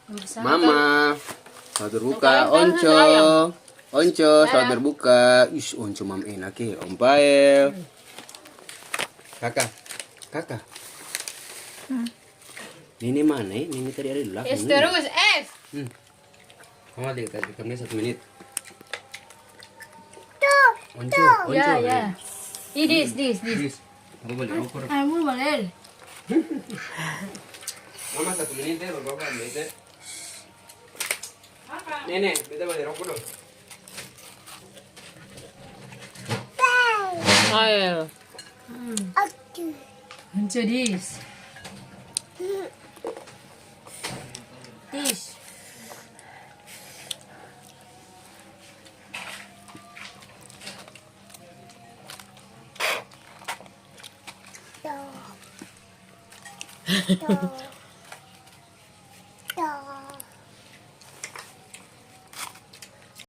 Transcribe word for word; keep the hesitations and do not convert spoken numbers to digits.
Mama, selamat berbuka. Onco. Onco, selamat berbuka. Ish, Onco mam enak e, Om Pael. Kaka, Kaka. Nene mana e? Nene tadi ada di belakang. Es terus, es. Hmm. Mama tinggal kasih kami satu menit. Onco, Onco. Ya, ya. Ih, dis, dis, dis. Dis. Apa boleh ukur? Kamu boleh. Mama satu menit e, Bapak menit e. Nene, beta bali roko dong. Ael. Onco dis. Dis.